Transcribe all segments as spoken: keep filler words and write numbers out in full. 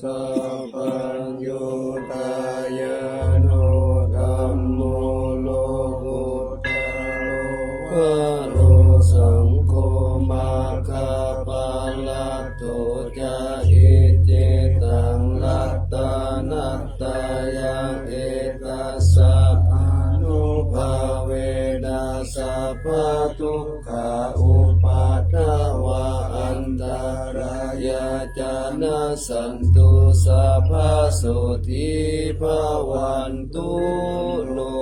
Sabbaññutañāṇo dhammo lokuttaro varo saṅgho, maggaphalaṭṭho ca icchitaṃ ratanattayaṃ, etassa ānubhāvena sabbadukkhā upaddavā antarāyā ca nassantu, sabbasotthī bhavantu no.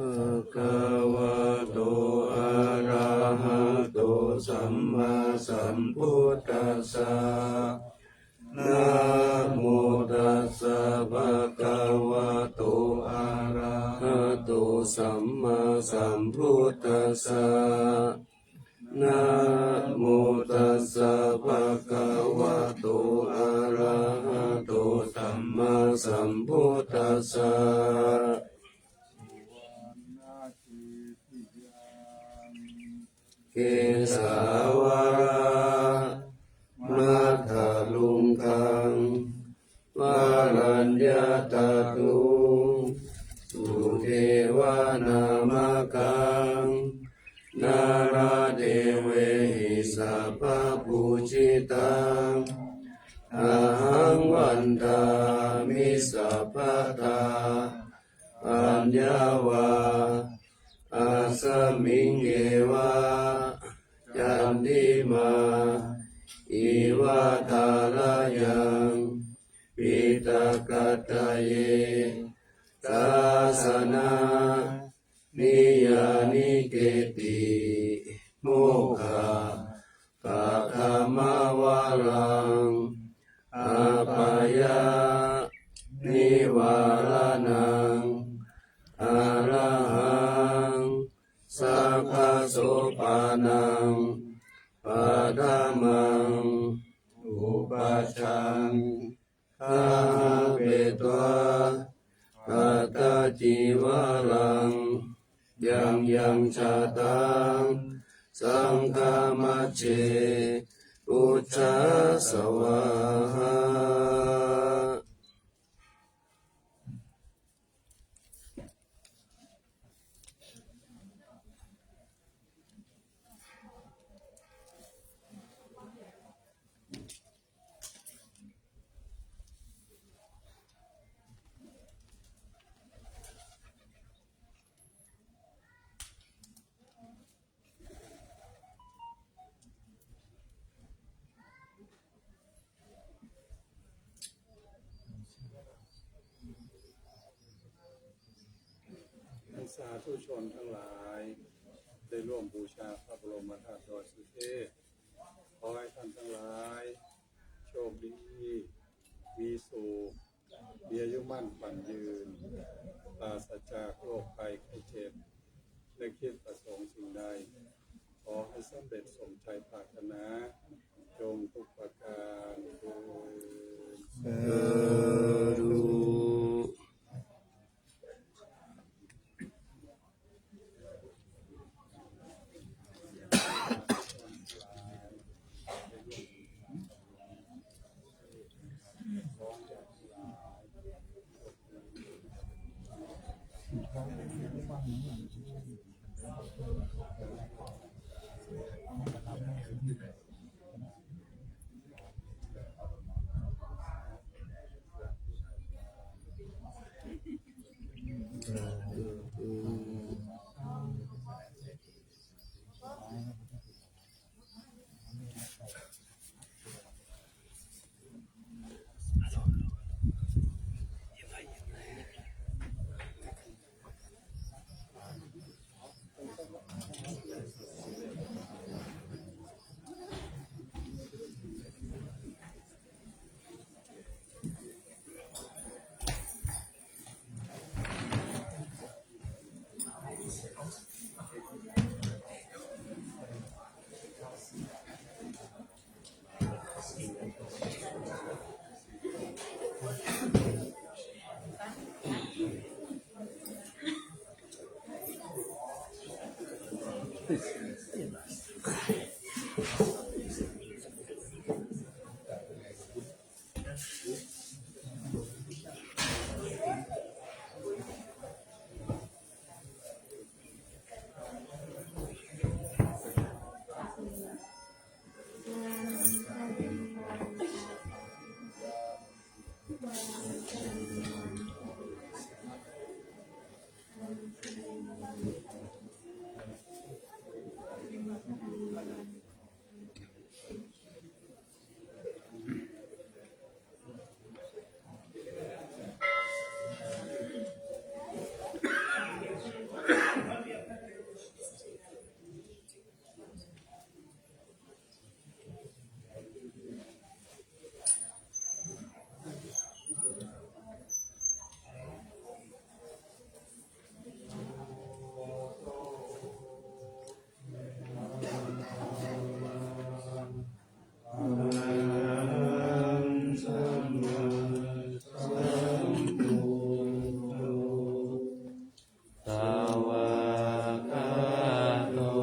Bhagavato arahato sammāsambuddhassa. Namo tassa bhagavato arahato sammāsambuddhassa. Namo tassa bhagavato arahato sammāsambuddhassa. Kesavādamatthalaṅkaṃ varaññataṭṭhu sudevanāmakaṃ nāḷadevehi sabbapūjitaṃ ahaṃ vandāmi sabbadā. Aññāva asmiṃ eva candimā iva thārayaṃ piṭakattaye sāsanā niyaniketi mokkhapagamavaraṃ appayanivaraṇaṃ arahaṃ sakkasopanam paṭhamaṃ upajjhaṃ gahapetvā pattacīvaraṃ yaṃ yaṃ jātaṃ saṅghamajjhe pūjā svāhā. Sāthu ชนทั้งหลาย ได้ร่วมบูชาพระบรมธาตุดอยสุเทพ ขอให้ท่านทั้งหลาย โชคดี มีสุข มีอายุมั่นขวัญยืน ปราศจากโรคภัยไข้เจ็บ และคิดประสงค์สิ่งใด ขอให้สำเร็จสมใจปรารถนา จงทุกประการเทอญ สาธุ Svākkhāto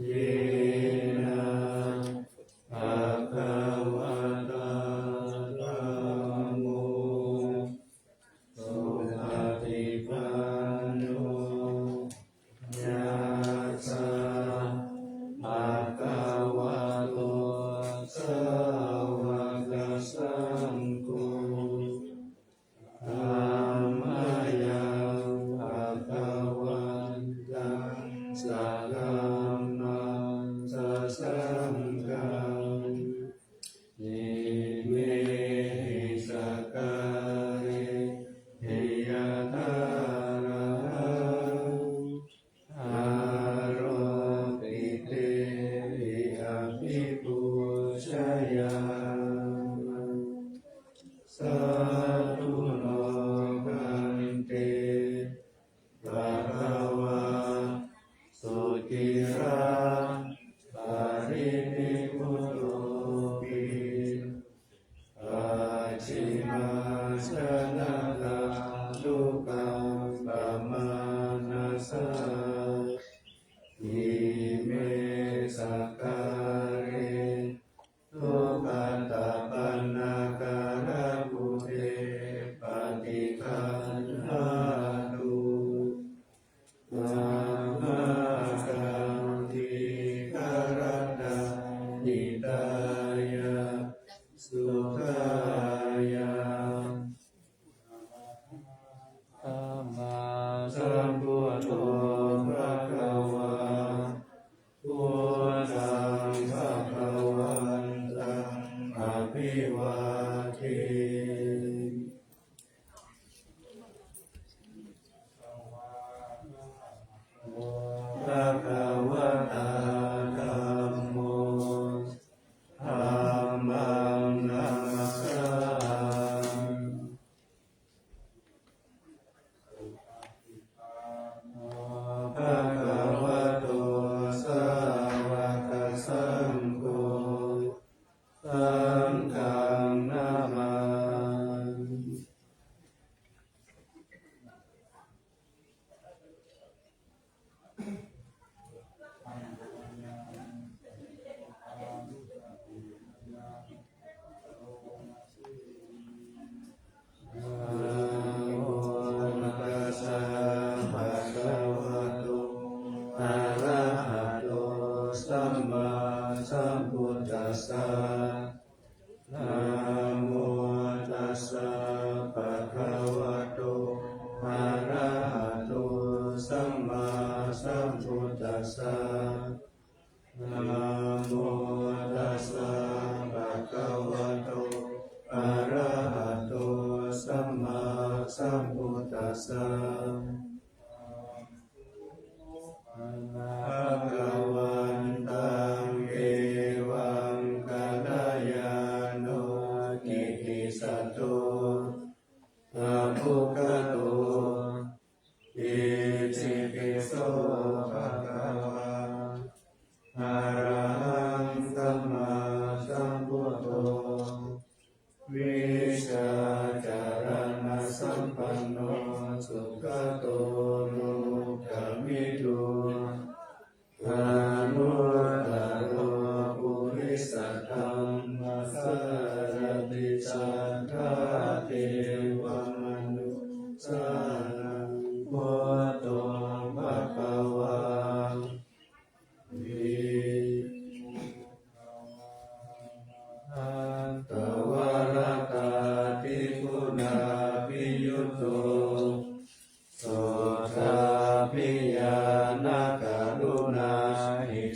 yena bhagavatā dhammo, supaṭipanno yassa bhagavato sāvakasaṅgho, tammayaṃ bhagavantaṃ sakkammaṃ sasaṅghaṃ, imehi sakkārehi yathārahaṃ āropitehi abhipūjayāma. Sādhu no bhante bhagavā suciraparinibbutopi, pacchimājanatānukampamānasā, ime sakkāre duggatapaṇṇākārabhūte paṭiggaṇhātu. Amhākaṃ dīgharattaṃ hitāya sukhāya. Sammāsambuddho bhagavā, buddhaṃ bhagavantaṃ abhivādemi. Bhagavatā dhammo, dhammaṃ namassāmi. Bhagavato sāvakasaṅgho, saṅghaṃ namāmi. Namo tassa bhagavato arahato sammāsambuddhassa. Namo tassa bhagavato arahato sammāsambuddhassa. Namo tassa bhagavato arahato sammāsambuddhassa. Bhagavantaṃ evaṃ kata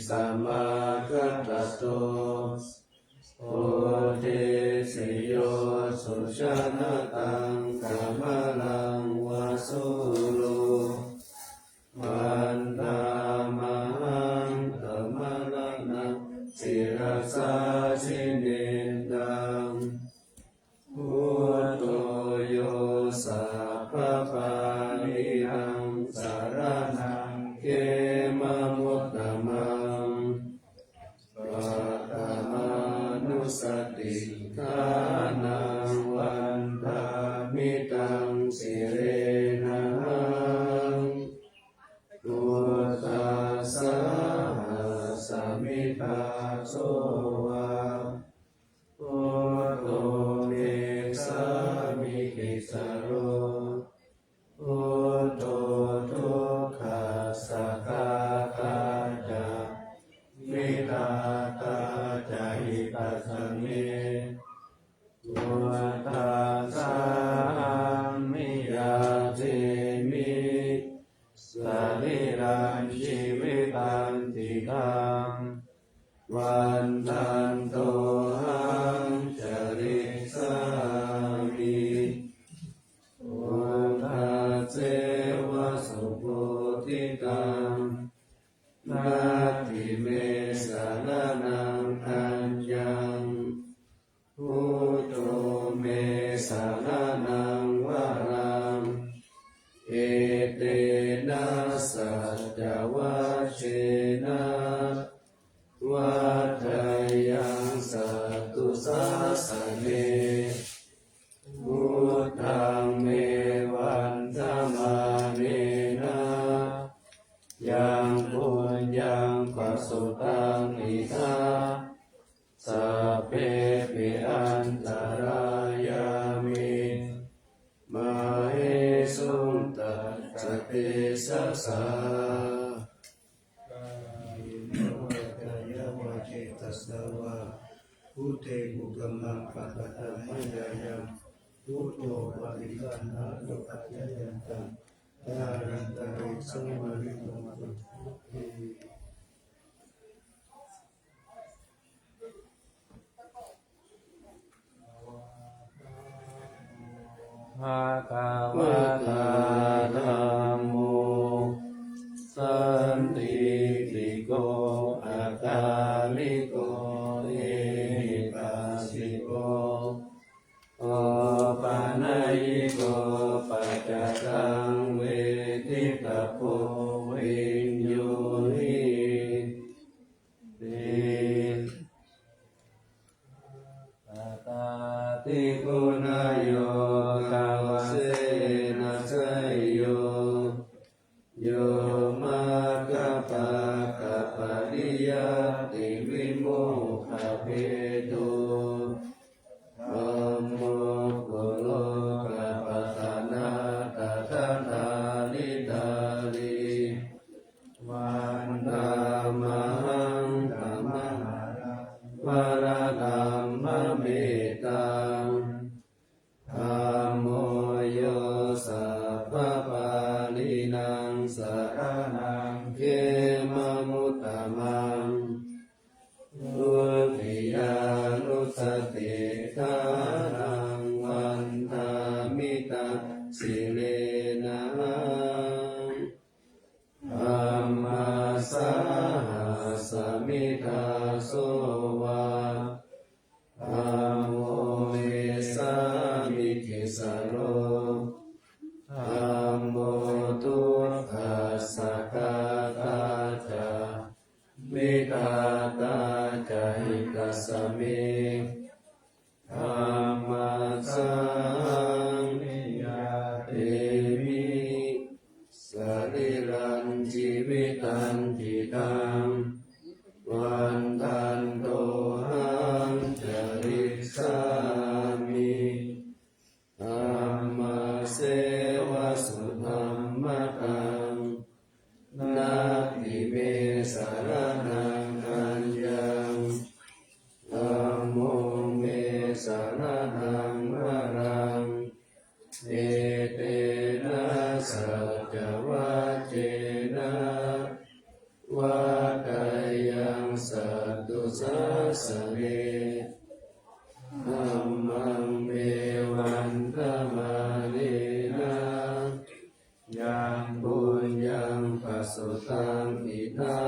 samāgatatto, bodhesi yo sujanataṃ kamalaṃ va sūro, vandāmahaṃ tamaraṇaṃ sirasā jinendaṃ. Buddho yo sabbapāṇīnaṃ saraṇaṃ khemamuttamaṃ, paṭhamānussatiṭṭhānaṃ vandāmi taṃ sirenahaṃ. Buddhassāhasmi dāso va, Buddho me sāmikissaro, Buddho dukkhassa ghātā ca, vidhātā ca hitassa me. Buddhassāhaṃ niyyādemi, sarīrañjīvitañcidaṃ, vandantohaṃ carissāmi. Buddhasseva subodhitaṃ, natthi me saraṇaṃ aññaṃ, Buddho me saraṇaṃ varaṃ, etena saccavajjena, vaḍḍheyyaṃ satthu sāsane. Buddhaṃ me vandamānena, yaṃ puññaṃ pasutaṃ idha, sabbepi antarāyā me, māhesuṃ tassa tejasā. Kāyena vācāya va cetasā vā, buddhe kukammaṃ pakataṃ mayā yaṃ, Buddho paṭiggaṇhatu accayantaṃ, kālantare saṃvarituṃ va buddhe. Bhagavatā dhammo sandiṭṭhiko akāliko ehipassiko opanayiko paccattaṃ veditabbo viññūhīti. Paṭighunayogavasena seyyo, yo maggapākapariyattivimokkhabhedo, dhammo kulokapatanā tadadhāridhārī, vandāmahaṃ tamaharaṃ paranamma mettaṃ. Dhammo yo sabbapāṇīnaṃ saraṇaṃ khemamuttamaṃ, dutiyānussatiṭṭhānaṃ vandāmi taṃ sirenahaṃ. Dhammasāhasmi dāso va, dhammo me sāmikissaro, dhammo dukkhassa ghātā ca, vidhātā ca hitassa me. Dhammasāhaṃ niyyādemi, sarīrañjīvitañcidaṃ, vandantohaṃ carissāmi. Dhammasseva sudhammataṃ, natthi me saraṇaṃ aññaṃ, dhammo me saraṇaṃ varaṃ, etena saccavajjena, vaḍḍheyyaṃ sāsane, dhammaṃ me vandamānena, yaṃ puññaṃ pasutaṃ idha,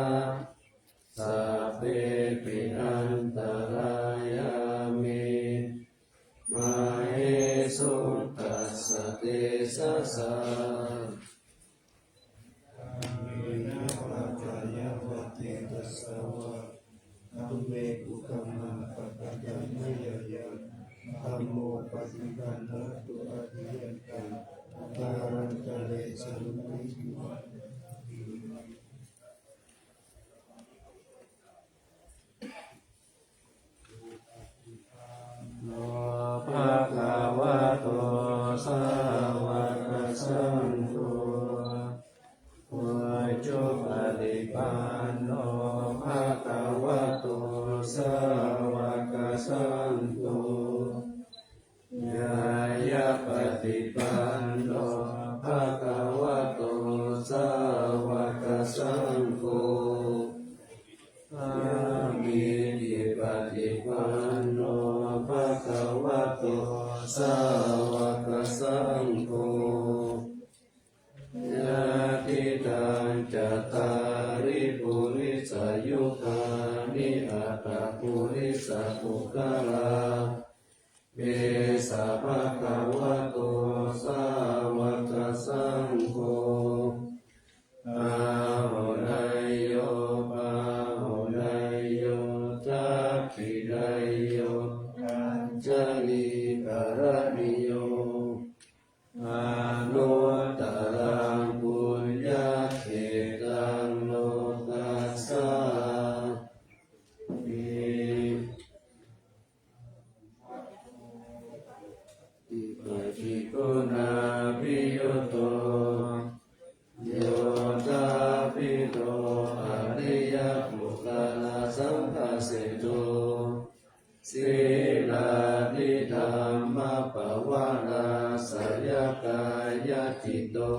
sabbepi antarāyā me, māhesuṃ tassa tejasā. Kāyena vācāya va cetasā vā, dhamme kukammaṃ pakataṃ mayā yaṃ, dhammo paṭiggaṇhatu accayantaṃ, kālantare saṃvarituṃ va. Namo bhagavato sāvakasaṅgho, ujupaṭipanno bhagavato sāvakasaṅgho, ñāyapaṭipanno bhagavato sāvakasaṅgho, sāmīcipaṭipanno bhagavato sāvakasaṅgho, yadidaṃ cattāri purisayugāni aṭṭha purisapuggalā, esa bhagavato sāvakasaṅgho, āhuneyyo pāhuneyyo dakkhiṇeyyo añjalikaraṇīyo, anuttaraṃ puññakkhettaṃ lokassāti. Paṭiggaṇabhiyutto, yottabhito ariyapuggalasaṅghaseṭṭho, sīlādidhammapavarāsayakāyacitto,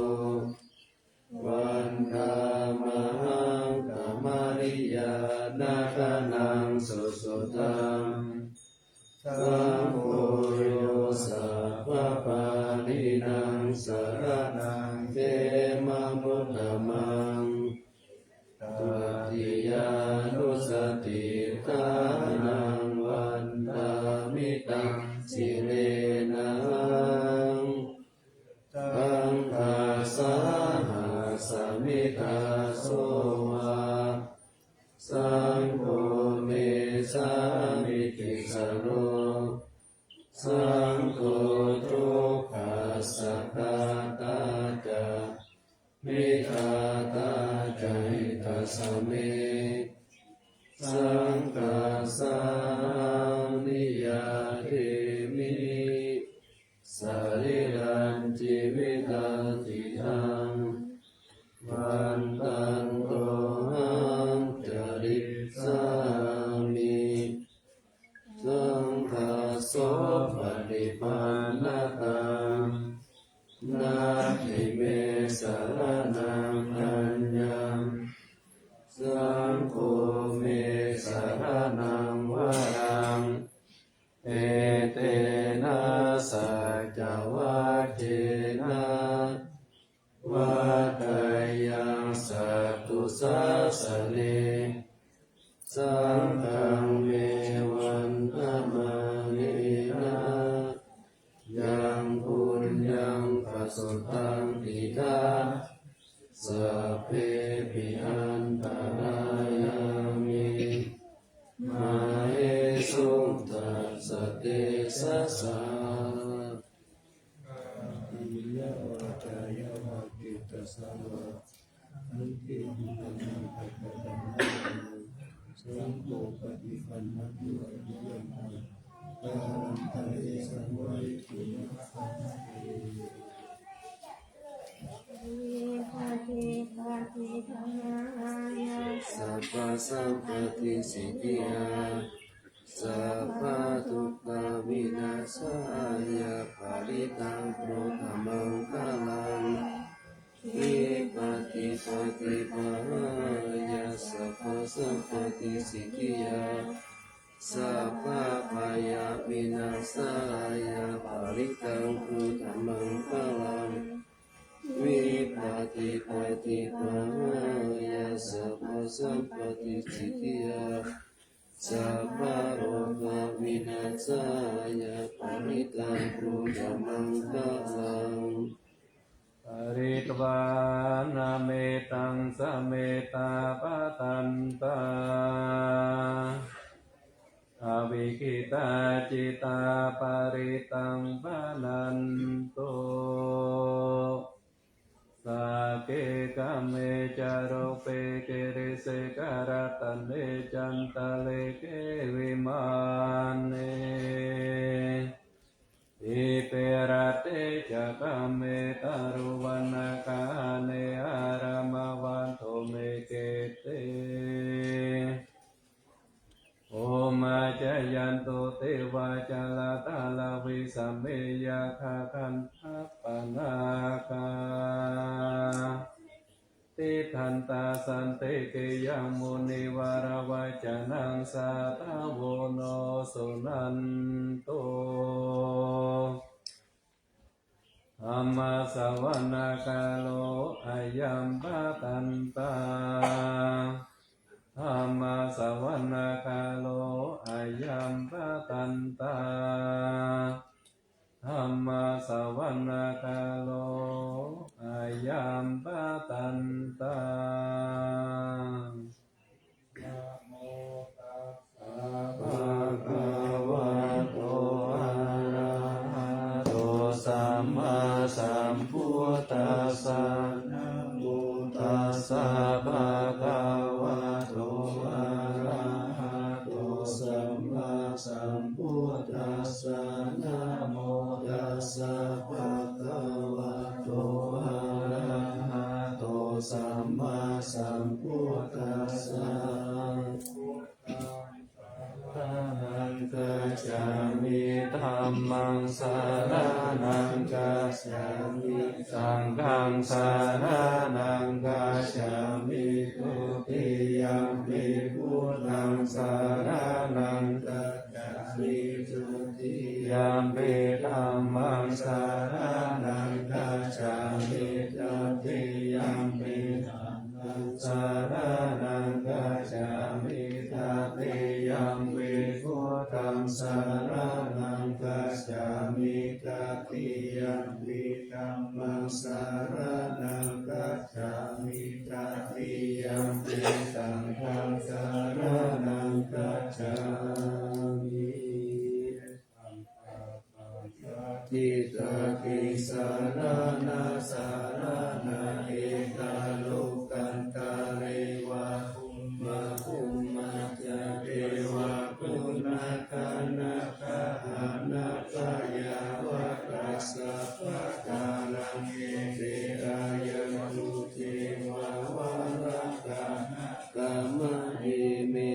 vandāmahaṃ tamariyāna gaṇaṃ susuddhaṃ. Saṅgho yo sabbapāṇīnaṃ saraṇaṃ khemamuttamaṃ, tatiyānussatiṭṭhānaṃ vandāmi taṃ sirenahaṃ. Saṅghassāhasmi dāso va, saṅgho me sāmikissaro, saṅgho dukkhassa ghātā ca, vidhātā ca hitassa me, saṅghassāhaṃ niyyādemi. Sarīrañjīvitañcidaṃ, vandantohaṃ carissāmi, saṅghassopaṭipannataṃ, natthi me saraṇaṃ aññaṃ, saṅgho me saraṇaṃ varaṃ. Etena saccavajjena vaḍḍheyyaṃ satthu sāsane, saṅghaṃ me vandamānena, yaṃ puññaṃ pasutaṃ idha, sabbepi antarāyā me, māhesuṃ tassa tejasā. Kāyena vācāya va cetasā vā, dhamme kukammaṃ pakataṃ mayā yaṃ, saṅgho paṭiggaṇhatu accayantaṃ, kālantare saṃvarituṃ va. Sabbasampattisiddhiyā, sabbadukkhavināsāya, parittaṃ brūtha maṅgalaṃ. Vipattipaṭibāhāya, sabbasampattisiddhiyā, sabbabhayavināsāya parittaṃ brūtha maṅgalaṃ. Vipattipaṭibāhāya sabbasampattisiddhiyā sabbarogavināsāya parittaṃ brūtha maṅgalaṃ. Pharitvāna mettaṃ samettā bhadantā avikkhittacittā parittaṃ bhaṇantu. Sagge kāme ca rūpe girisikharataṭe cantalikkhe vimāne dīpe raṭṭhe ca gāme taruvanagahane āraṃavanto me khette bhummā cāyantu devā jalathalavisame yakkhagandhabbanāgā tiṭṭhantā santike yaṃ munivaravacanaṃ sādhavo no suṇantu. Dhammassavanakālo ayambhadantā. Dhammassavanakālo ayambhadantā. Dhammassavanakālo ayambhadantā. Namo tassa bhagavato arahato sammāsambuddhassa. Namo tassa bhagavato arahato sammāsambuddhassa. Namo tassa bhagavato arahato sammāsambuddhassa. Saraṇaṃ gacchāmi. Dhammaṃ saraṇaṃ gacchāmi. Saṅghaṃ saraṇaṃ gacchāmi. Dutiyampi buddhaṃ saraṇaṃ gacchāmi. Dutiyampi dhammaṃ saraṇaṃ gacchāmi. Tatiyampi dhammaṃ saraṇaṃ gacchāmi. Tatiyampi buddhaṃ saraṇaṃ gacchāmi. Tatiyampi dhammaṃ saraṇaṃ gacchāmi. Tatiyampi saṅghaṃ saraṇaṃ gacchāmi. Tiṭṭhaṃ saraṇaṃ saraṇaṃ ekaṃ lokantareva bhummā bhummā ca devā guṇagaṇagahaṇapayyāvaṭā sabbakāraṃ ete āyantu devā valakānaṃ gāma ime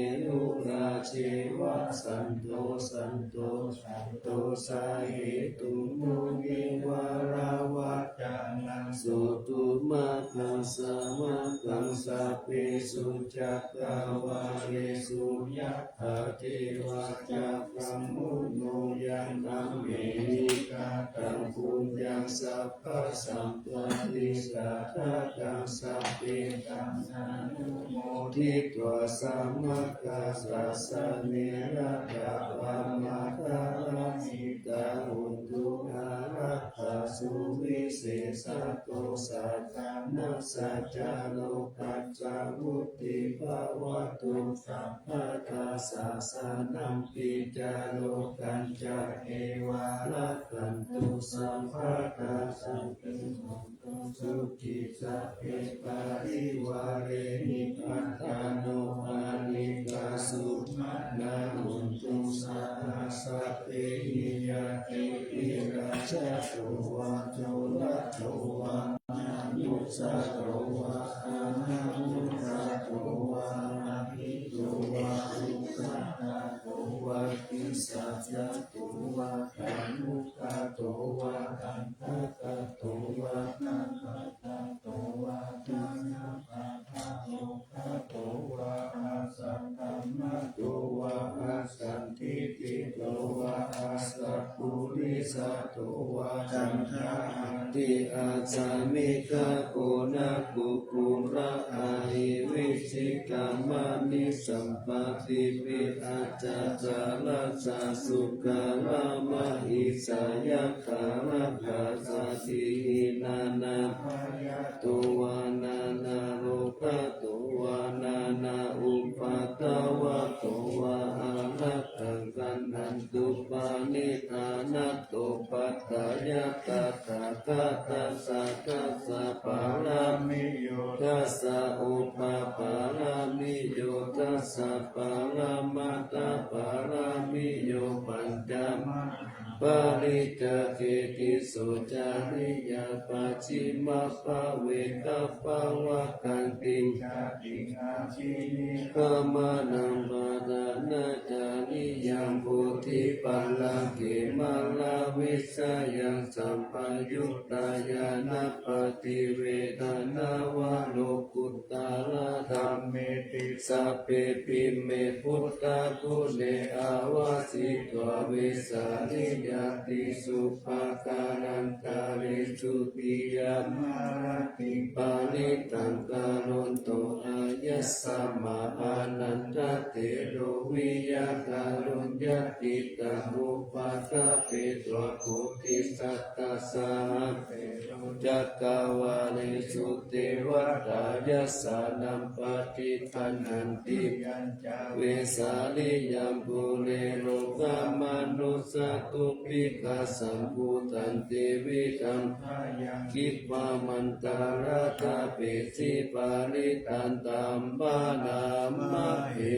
rājeva santo santo santo sahetuṃ munivaravacanaṃ sutvā bhāsamaggāṃ sabbesu cakkavāḷesu yathā devā ca brahmuno yaṃ amhehi kataṃ puññaṃ sabbasampatti sādhakaṃ sabbe taṃ anumoditvā samaggā sāsane rajā pamādarani tā hontu ārakkha suvisesato. Sāsanassa ca lokassa vuḍḍhī bhavatu sabbadā sāsanampi ca lokañca devā rakkhantu sabbadā. Sabbī hontu sukhī sabbe parivārenhi attāno anekā sumaṇā hontu saha sabbehi ñātibhi. Rājato vā corato vā manussato vā amanussato vā ahitu vā upaṭṭhato vā pisācato vā khāṇukato vā kaṇṭakato vā kaṇṭakato vā piṇḍapātakato vā asaddha mato vā asandiṭṭhito vā asappurisato vā caṇḍahatthi assamigagoṇakukkuraahivicchikamaṇisappadīpiacchasāracchasūkarā mahīsāya kālakassāti. Nānābhayato vā nānārogato vā nānāupaddavato vā ārakkhaṃ gaṇhantu pariṇāmato. Paṭṭhāya tathāgatassa dasapāramiyo dasa upapāramiyo dasa paramatthapāramiyo pañca mahāpariccāge tisso cariyā pacchimabbhave gabbhāvakkantiṃ jātiṃ abhinikkhamanaṃ brahmacariyā bodhipallaṅke māravijayaṃ sampayuttā ñāṇapaṭivedhaṃ nava lokuttarā dhammeti sabbepime buddhaguṇe āvajjitvā vesāliyā tīsu pākārantaresu tiyāmarattiṃ parittaṃ karonto āyasmā ānandatthero viya kāruññacittaṃ upaṭṭhapetvā bodhisattānaṃ cakkavāḷesu devatā yassāṇaṃ paṭiggaṇhanti yañca vesāliyaṃ pure rogāmanussadubbhikkhasambhūtantividhaṃ bhayaṃ khippāmantaradhāpesi parittaṃ taṃ bhaṇāmahe.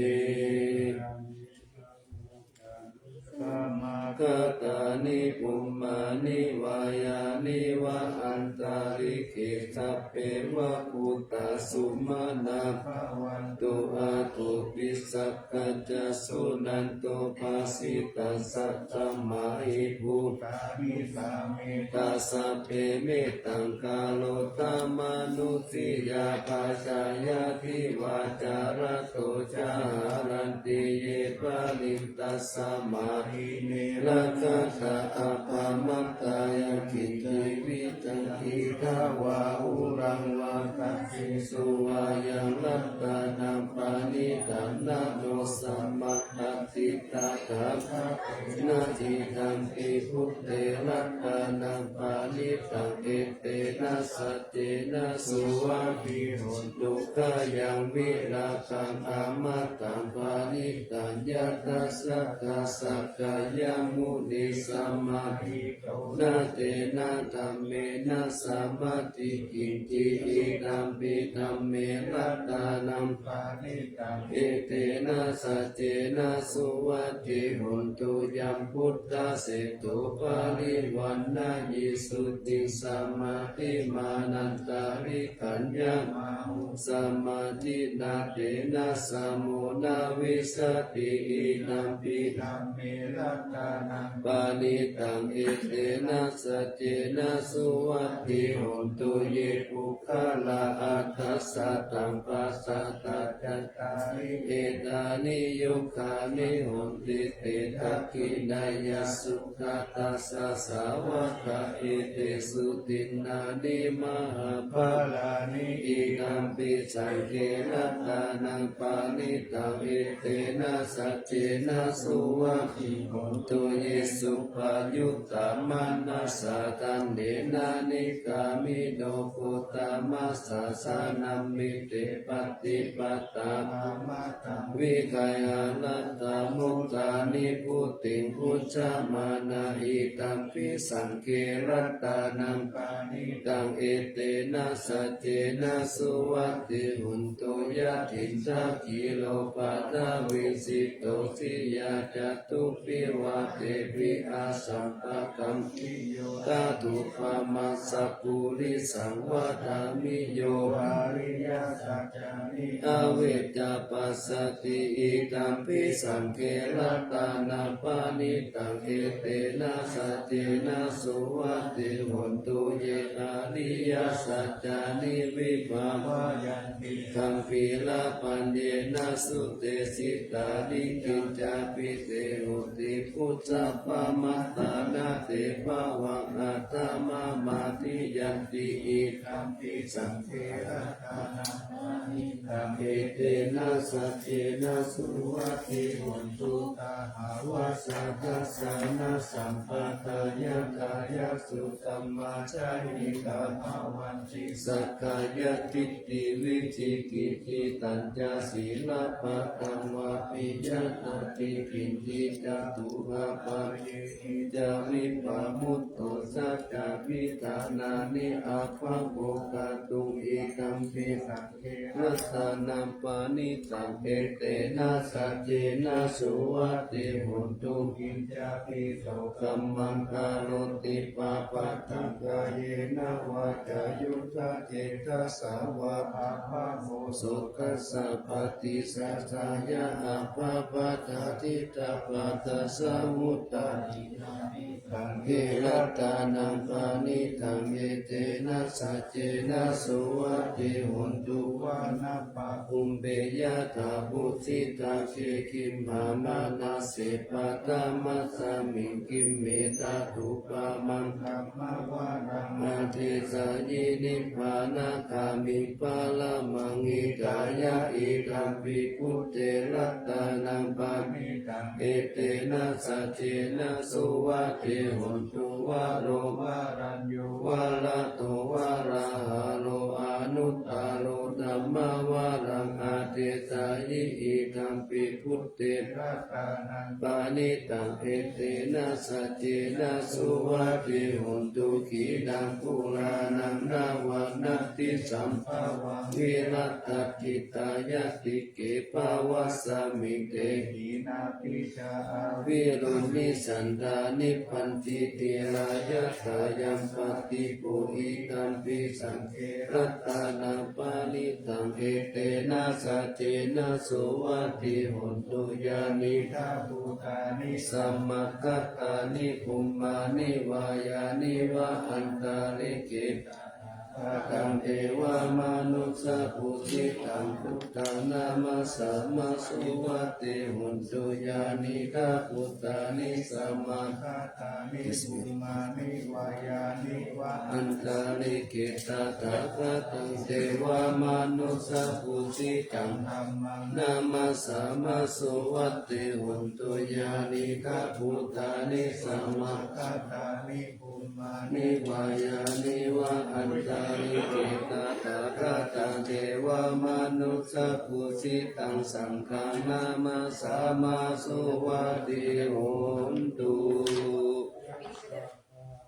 Samāgatāni bhummāni vā yāni va antalikkhe sabbe va bhūtā sumanā bhavantu athopi sakkacca suṇantu bhāsitaṃ. Tasmā hi bhūtā nisāmetha sabbe mettaṃ karotha mānusiyā pajāya divā ca ratto ca haranti ye baliṃ. Tasmā hi ne rakkhatha appamattā yaṃ kiñci vittaṃ idha vā huraṃ vā dhammesu vā yaṃ ratanaṃ paṇītaṃ na no samaṃ atthi tathāgatena idampi buddhe ratanaṃ paṇītaṃ etena saccena suvatthi hotu. Khayaṃ virāgaṃ amataṃ paṇītaṃ yadajjhagā sakyamunī samāhito na tena dhammena samatthi kiñci idampi dhamme ratanaṃ paṇītaṃ etena saccena suvatthi hotu. Yambuddhaseṭṭho parivaṇṇayī suciṃ samādhimānantarikaññamāhu samādhinā tena samo na vijjati idampi dhamme ratanaṃ paṇītaṃ etena saccena suvatthi hotu. Ye puggalā aṭṭha sataṃ pasaṭṭhā cattāri etāni yugāni honti te dakkhiṇeyyā sugatassa sāvakā etesu dinnāni mahapphalāni idampi saṅghe ratanaṃ paṇītaṃ etena saccena suvatthi hotu. Ye suppayuttā manasā daḷhena nikkāmino gotamasāsanamhi te pattipattā amataṃ vigayha laddhā mudhā nibbutiṃ bhuñjamānā idampi saṅghe ratanaṃ paṇītaṃ etena saccena suvatthi hotu. Yathindakhīlo paṭhaviṃ sito siyā catubbhi vātebhi asampakampiyo tathūpamaṃ sappurisaṃ vadāmi yo ariyasaccāni avecca passati idampi saṅghe ratanaṃ paṇītaṃ etena saccena suvatthi hotu. Ye ariyasaccāni vibhāvayanti gambhīrapaññena sutesi Ettāni kiñcāpi te honti phuṭṭhappamattā, na te bhavaṃ aṭṭhamamādiyanti. Idampi saṅghe ratanaṃ paṇītaṃ, etena saccena suvatthi hotu. Gahāva satasahassā na sabbadā yathāyasudhammā jahitā bhavanti sakkāyadiṭṭhi vicikicchitañca sīlabbataṃ vāpi yadatthi kiñci catūhapāyehi ca vippamutto saccavijānāya abhabboṭhatu. Idampi saṅghe ratanaṃ paṇītaṃ, etena saccena suvatthi hotu. Kiñcāpi so kammaṃ karoti pāpakaṃ kāyena vācāyuda cetasā vā, abhabbo sokassa paṭicchadāya abhabbatā diṭṭhapadassa vuttā. Idampi saṅghe ratanaṃ paṇītaṃ, etena saccena suvatthi hotu. Vanappagumbe yathā phussitagge gimhānanāse paṭhamasmiṃ gimhe, tathūpamaṃ dhammavaraṃ adesayi nibbānagāmiṃ paramaṃ hitāya. Idampi buddhe ratanaṃ paṇītaṃ, etena saccena suvatthi hotu. Varo varaññū varado varāharo anuttaro dhammavaraṃ adesayi. Idampi buddhe ratanaṃ paṇītaṃ, etena saccena suvatthi hotu. Khīṇaṃ purāṇaṃ navaṃ natthi sambhavaṃ, virattacittāyatike bhavasmiṃ te khīṇabījā avirūḷhichandā nibbanti dhīrā yathāyampadīpo. Idampi saṅghe ratanaṃ paṇītaṃ, etena saccena suvatthi hotu. Yānīdha bhūtāni samāgatāni bhummāni vā yāni va antalikkhe, tathāgataṃ devamanussapūjitaṃ buddhaṃ namassāma suvatthi hotu. Yānīdha bhūtāni samāgatāni bhummāni vā yāni va antalikkhe, tathāgataṃ devamanussapūjitaṃ dhammaṃ namassāma suvatthi hotu. Yānīdha bhūtāni samāgatāni bhummāni vā yāni va antalikkhe, tathāgataṃ devamanussapūjitaṃ saṅghaṃ namassāma suvatthi hotu.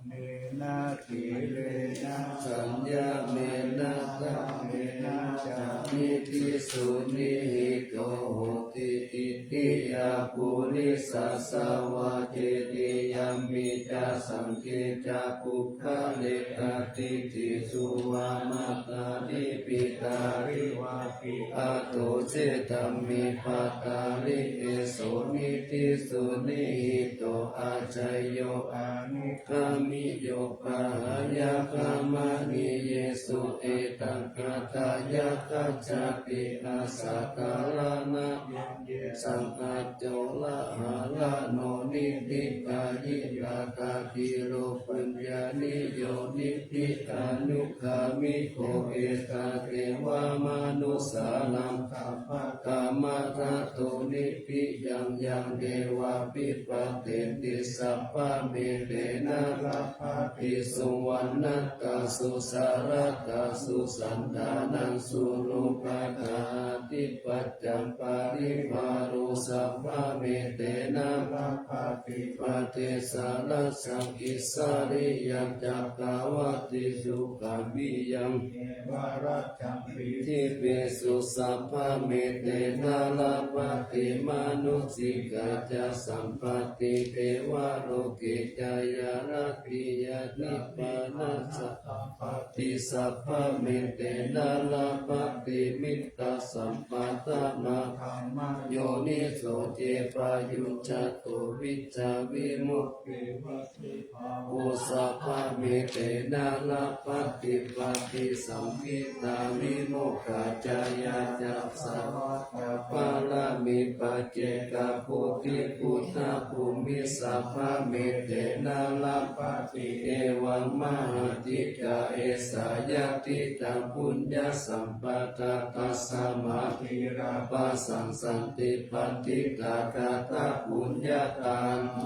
Mena dhīrena saññamena dhamena ca niddhi suniṭṭhito hoti. Iti yā purisassa vā theriyampi ca saṅghe ca puggalekaṭṭhaṃ ṭhitiyā vā matandī piṭṭhāri vā pi ato ce dhamme bhattāri eso niddhi suniṭṭhito accayo anigāmiyo pahāya gāmanīyesu etaṃ kathāya. Kaccāpi asathārānaṃ yaṃ yesaṃ acoḷaharaṇo niddhikāyi tathā dhīro paññāniyo niddhikānugāmiko etaṃ devamanussānaṃ sabbakammatato nibbiyam yaṃ devā vipatenti sabbamantena labhati suvaṇṇaṃ susarathaṃ susantānaṃ surūpaṭhaṃ ādhipaccaṃ parivāro sabbamantena labhati paṭisarasaṃ isariyaṃ cakravartiṃ sukhaṃ piyaṃ khemataraṃ pītiṃ pīthu sabbamantena labhati manussikaṃ ca sampattiṃ devaloke cāyaṃ rattiyaṃ nibbānaṃ sabbamantena labhati sabbamantena labhati mittaṃ sampadaṃ āgaṃ yoniso ce payuñjato vijjā vimutto bhavo sabbamantena labhati paṭisambhidāvimokkhaṃ ca yā ca savatthapāramī paccekabuddhi buddhabhūmiṃ sabbamintena labhati. Evaṃ mahādhikā esā yadidaṃ puññasampadā, tasmā dhīrā bhāssanti pattidhā katapuññatā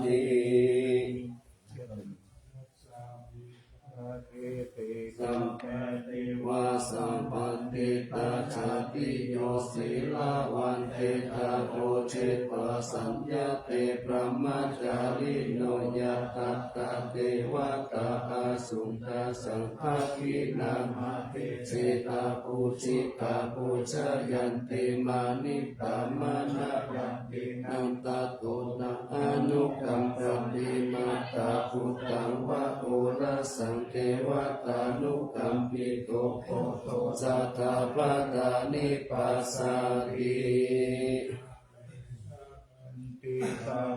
ti. Sabbā devā sabbapāṇinā, jātiyo sīlavantā ujubhāsayā, te brahmacārino yathāyaṃ devatā āsuṃ, tāsaṃ dakkhiṇaṃ abhipūjitā, pūjitā pūjayanti maṇi ttamaṃ, naṃ yaṃ dinnaṃ tato naṃ anukampati, mātā puttaṃ vā orasaṃ devatānukampito, puttā jātā bhātā nipasāti.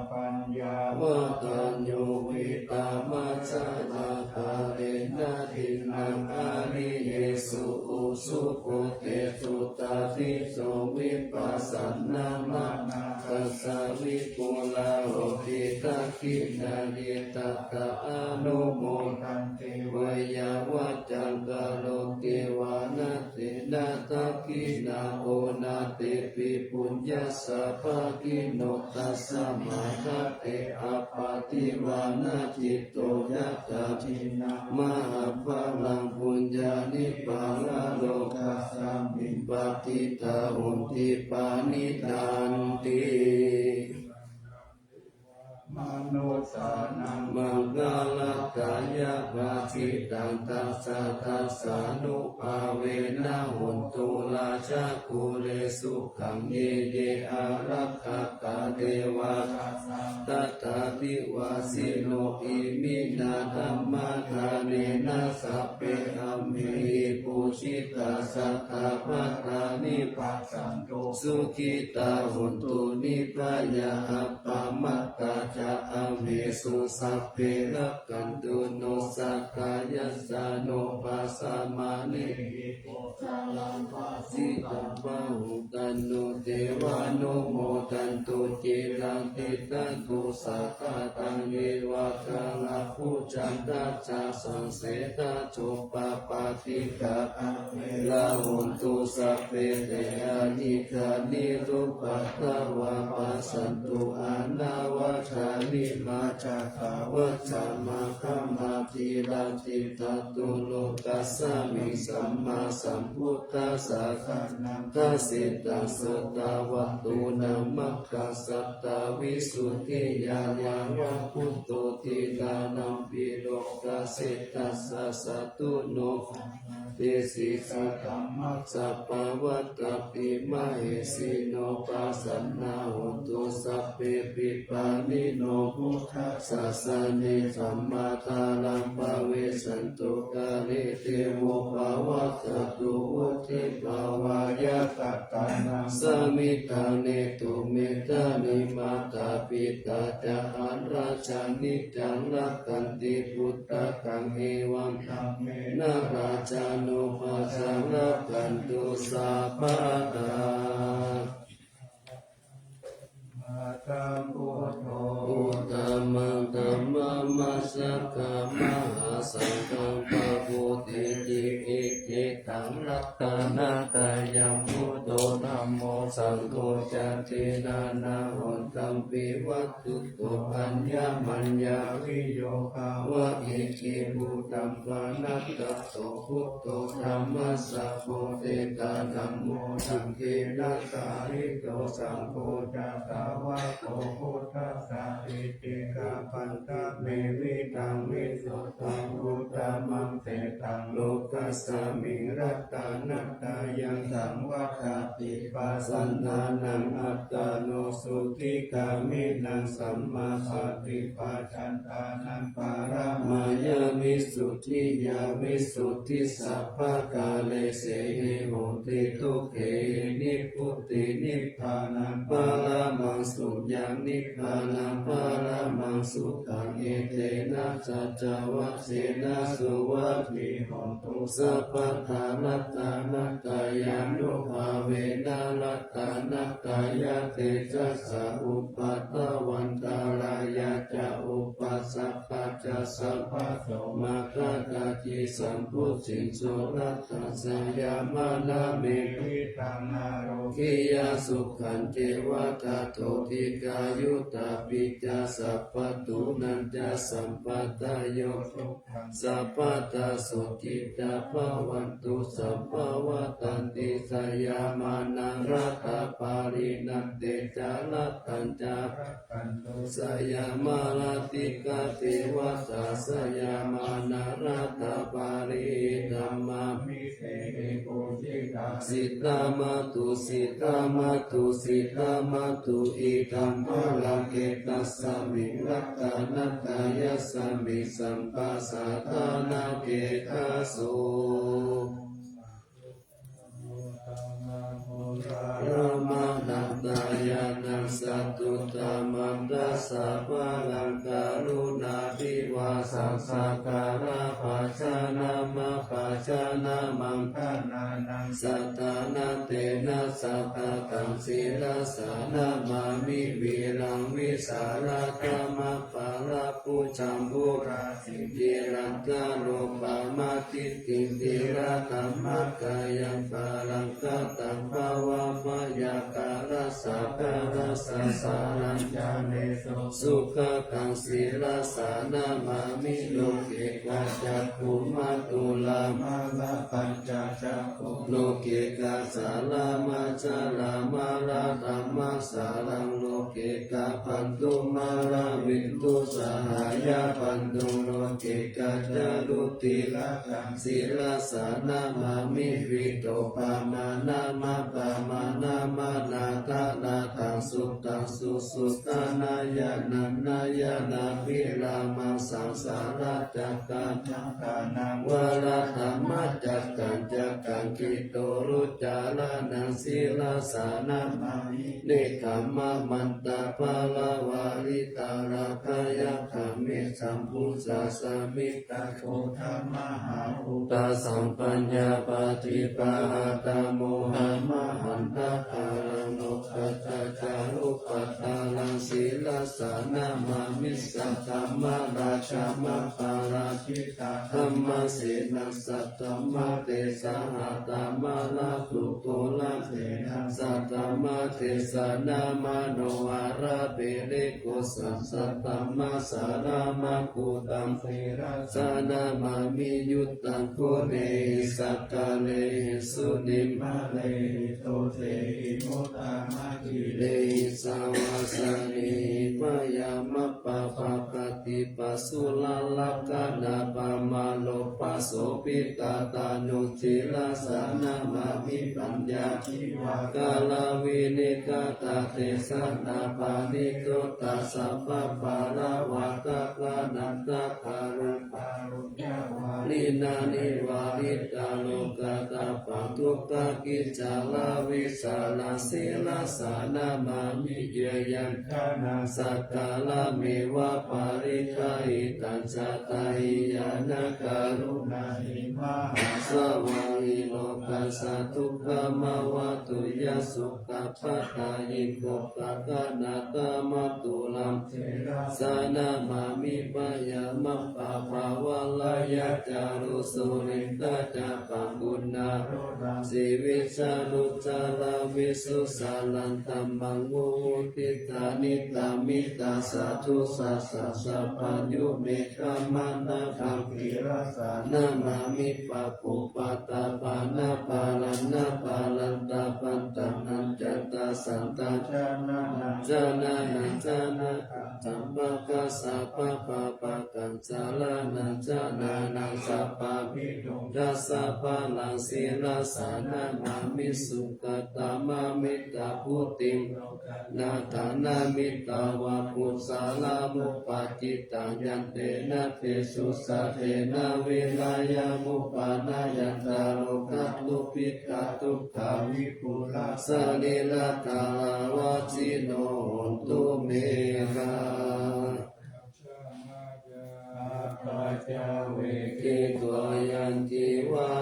Paññā vadaññū vītamajjhāyā, kālena dinnaṃ ariyesu ujubhūtesu, taṃ viduṃ vippasannamanāsava, vipulā hoti dakkhiṇā. Ye tattha anumodanti veyyāvaccaṃ, karonti vā na tena dakkhiṇā, onā tepi puññassa bhāgino, tasmā dade appaṭivānacitto, yattha dinnaṃ mahapphalaṃ, puññāni paralokasmiṃ patiṭṭhā honti pāṇinanti. Manussānaṃ maṅgalatthāya bhāsitaṃ, tassa dassānubhāvena hotu rājagure sukhaṃ. Ye ye ārakkhakā devā sadā sadā ṭhānadivasino, iminā dhammadānena sabbe amhehi pūjitā, satthā bhātā nibbussatu, sukhitā hontu nibbhayā, appamattā ca amhesu sabbe, rakkhantu no sakhā. Yassa no pasammānehi kusalaṃ bhāsitaṃ, pahutaṃ no devānumodantu, ciraṃ tiṭṭhantu sadā taṃ. Ye vā kālabujjā aṭṭhā ca saṃsedajutā, paṭigā averā hontu sabbe, te anīghā nirupaddavā, paccantu anavajjāni, mā ca kavacca maggāma. Ciraṃ tiṭṭhantu lokasmiṃ, sammāsambuddhassa sāsanaṃ, dasitaṃ sutvā bhūtānaṃ maggāsaṭṭhavisuddhiyā, yāva buddho thiradhammapi lokasminassa, jātu no sannādesi, saddhammassa pavattati. Mahesino pasannā hontu, sabbepi pāṇino buddhasāsane, sammā dhāraṃ pavecchanto kāle, devo pavassatu vuḍḍhibhāvāya. Katvāna samiddhaṃ netu medaniṃ, mātā pitā ca atrajaṃ, niccaṃ rakkhanti puttakaṃ, evaṃ dhammena rājāno, pajaṃ rakkhantu sabbadā. Uttamaṃ dhammamajjhaṅgamahāsaṅghaṃ, pavattiti icchitaṃ ratanattayaṃ. Buddho dhammo saṅgho ca, tiṇṇaṃ hontaṃ vivattito, aññamaññaviyogā vā, icche buddhaṃ panattato. Buddho dhammassa pottena, dhammo saṅghena jalito, saṅgho ca sāvako buddhassa, icchikā panda me viraṃ visuddhaṃ, uttamaṃ tetaṃ lokasmiṃ ratanattayaṃ. Saṃvattati pasannānaṃ attano, sotthi gāmīnaṃ sammāsatipajan tānaṃ, paramāya visuddhiyā, visuddhisabbakāresehi, honti dukkhāhi nibbuti. Nibbānaṃ paramaṃ suyaṃ, nibbānaṃ paramaṃ sukhaṃ, etena saccavajjena, suvatthi hontu. sabbattha ratanattayānubhāvena ratanattayatejasā upaddavaantarāyā ca upaddapā ca sabbato maggapācī sambujjhiṃsu. Rattajayamā name tiṭṭhanārogiyā sukhañceva tato dīghāyutā pi ca sabbadunnānañca sampadayo sukhaṃ sabbadā sotthī ca bhavantu sabbadā. Rattajayamā nārādā pariṇāhe ca ratañca rattanto sayamā rattikā devatā sayamā nārādā pariṇāmāmi. Sitā mātā, sitā mātā, sitā mātā, idha balaṃ etasmiṃ ratanattayasmiṃ sabbasatthānāgehaso. Rāmanandayaṃ satthumma dasapālaṃ karuṇābhivāsaṃ sakkāra bhajana bhajana maṅgalānaṃ saddhamma tena sabbataṃ sirasā namāmi. Viraṃ vītarāgaṃ apālapuñjaṃ pūrā tiladdharūpamatiddhiṃ tiladdhammakayaṃ balaṃ kataṃ bhavabhayākālasākālasāsaraṃ caretu sugathaṃ sirasā namāmi. Loke kacakkhumā thulā mārā pañca loke kāsālā mārā dhammasāraṃ loke kāpañcu mārā vitū sahāya pañcu loke kācālu tilakkhaṃ sirasā namāmi. Vītarūpamānamapamānamānādharādaṃ suddhaṃ susuddhānāya nānāya nābhirāmaṃ saṃsāracakkaṃ Varadhammacakkaṃ cakkaṃ cittolocanaṃ sirasā namāmi. Nekkhammamantaparamvaritaradhayakkhaṃ visuddhasīmabhukkhamuddakaṭṭhakuddamahauttasam paññāpadīpahatthamohamahantādharaṃ lokassācarūpakkhandhaṃ sirasā namāmi. Saddhammarājamapārājitaṃ dhammasenaṃ saddhammatejasahatthaṃ mārasenuttamarasenam saddhammatejasaṃ manoharagiripussam saddhammasāraṃ magguttam sirasā namāmi. Yuddhaṃ guṇehi sakkārehi sunimmānehi sotthihi muttamaṅgalehi savāsanehi byāmappamāpatti pāsurakkhaṇapamāro pasobhitatthānuṃ sirasā namāmi. Paññācaravinetātādesajjhāparidūta sabbabharavātakāṇataggaruṃ kāruññavāriṇaṃ nivāritarogatāpaṃ dukkhābhijālavītaraṃ sirasā namāmi. Ye yaṃ jānaṃ sakkārameva paṇidhī taṃ jātahi ñāṇakaruṇāhi mahāsavāhi nokāsa dukkhamavaduṃ yaṃ sukhapphadāyiko pakāṇatamatthuram sirasā namāmi. Byāmappabhavarahitāyatā sulīndracabbaṃ guṇāro raṃ sīvisaruciraṃ visuddhasīlaṃ dhammaṃ muyidhiṭṭhā niṭṭhitaṃ satthussāhassaṃ sabbāyuṃ nekkhammaṃ taṃ sirasā namāmi. Pāpūpaṭṭhapāṇābharatappaṇḍitapallaṅkaṃ ajjhattasattā janānaṃ janānaṃ janakaṃ sammakaṃ sabbapāpakaṃ saraṇaṃ janānaṃ sabbabhinayasabalaṃ sirasā namāmi. Sukkhaṃ dhammaṃ mettambusekaṃ lokanāthanamiddhāvaṃ kusalānupakkhittaṃ yantena tejasā tena virayaṃ upanayantaṃ lokattha dukkhamicchedukkhāvipūjāsaḷīlakatvāna vajjino hotu me. Āpajjā vekkhitva yaṅkivaṃ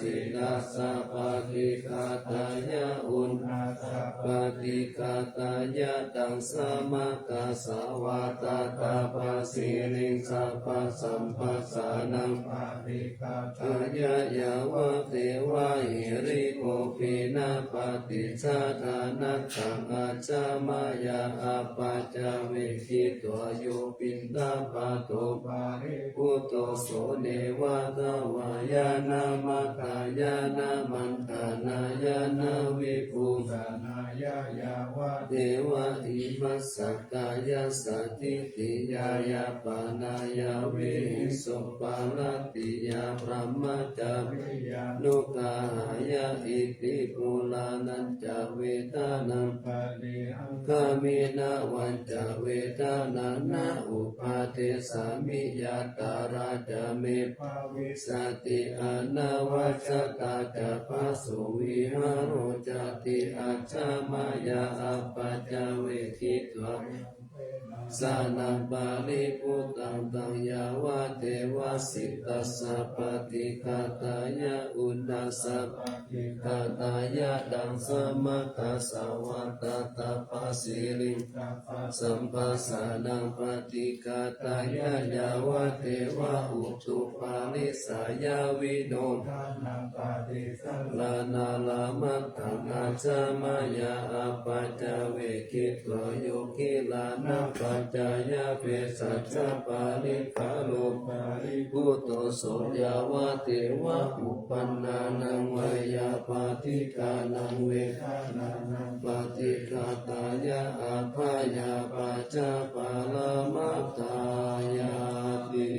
Sīlassa paṭighātāya, uṇhassa paṭighātāya, ḍaṃsamakasavātātapasiriṃsapasamphassānaṃ paṭighātāya, yāvadeva hirikopinapaṭicchādanatthaṃ ajja maya apaccavekkhitvā yo piṇḍapāto paribhutto, so neva davāya na madāya na maṇḍanāya na vibhūsanāya, yāvadeva imassa kāyassa ṭhitiyā yāpanāya vihiṃsuparatiyā brahmacariyānuggahāya. Iti purāṇañca vedanaṃ parihaṅkhāmi navañca vedanaṃ na uppādessāmi, yātrā ca me bhavissati anavajjatā ca phāsuvihāro cāti. Ajja maya apaccavekkhitvā yo piṇḍapāto sānaṃ paribhuttaṃ, taṃ yāvadeva sītassa paṭighātāya, uṇhassa paṭighātāya, ḍaṃsamakasavātātapasiriṃsapasamphassānaṃ paṭighātāya, yāvadeva utuparissayavinodanatthaṃ paṭisaraṇāramatthaṃ, ajja maya apaccavekkhitvā yo gilānapaccayabhesajja parikkaro paribhutto, so yāvadeva uppannānaṃ veyyābādhikānaṃ vedanānaṃ paṭighātāya, abyāpajjhaparamatāyāti.